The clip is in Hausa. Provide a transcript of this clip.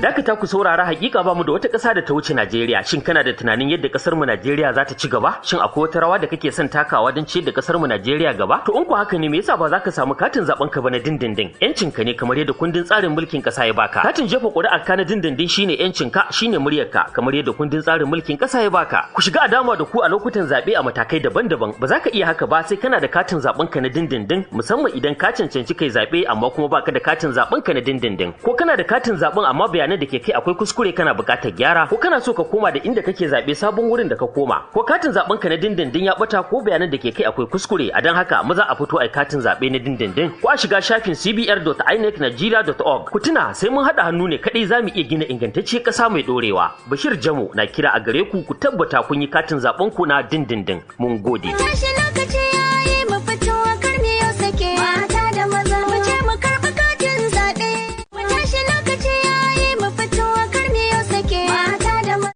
Dakata ku saurara, hakika bamu da wata ƙasa da ta wuce Najeriya. Shin kana da tunanin yadda ƙasar mu Najeriya za ta ci gaba? Shin akwai wata rawa da kake son takawa don ciyar da ƙasar mu Najeriya gaba? To in ku haka ne, me yasa ba za ka samu katin zaben ka ba na dindindin? Yancin ka ne, kamar yadda kundin tsarin mulkin ƙasa ya baka. Katin jefa ƙuri'ar ka na dindindin shine yancin ka, shine muryar ka, kamar yadda kundin tsarin mulkin ƙasa ya baka. Ku shiga a dama da ku a lokutan zaɓe a matakai daban-daban. Ba za ka iya haka ba sai kana da katin zaben ka na dindindin, musamman idan ka cancanci kai zaɓe amma kuma baka da katin zaben ka na dindindin. Ko kana da katin zaben amma bayanan da ke kai akwai kuskure, kana buƙatar gyara, ko kana so ka koma da inda kake zaɓe sabon wurin da ka koma, ko katin zaben ka na dindindin ya bata ko bayanan da ke kai akwai kuskure. A don haka maza a fito ai katin zaɓe na dindindin ko a shiga shafin cbr.inecnigeria.org. Ku tuna, sai mun haɗa hannu ne kaɗai za mu iya gina ingantacciyar ƙasa mai ɗorewa. Bashir Jamo na kira a gare ku, ku tabbata kun yi katin zaben ku na dindindin. Mun gode.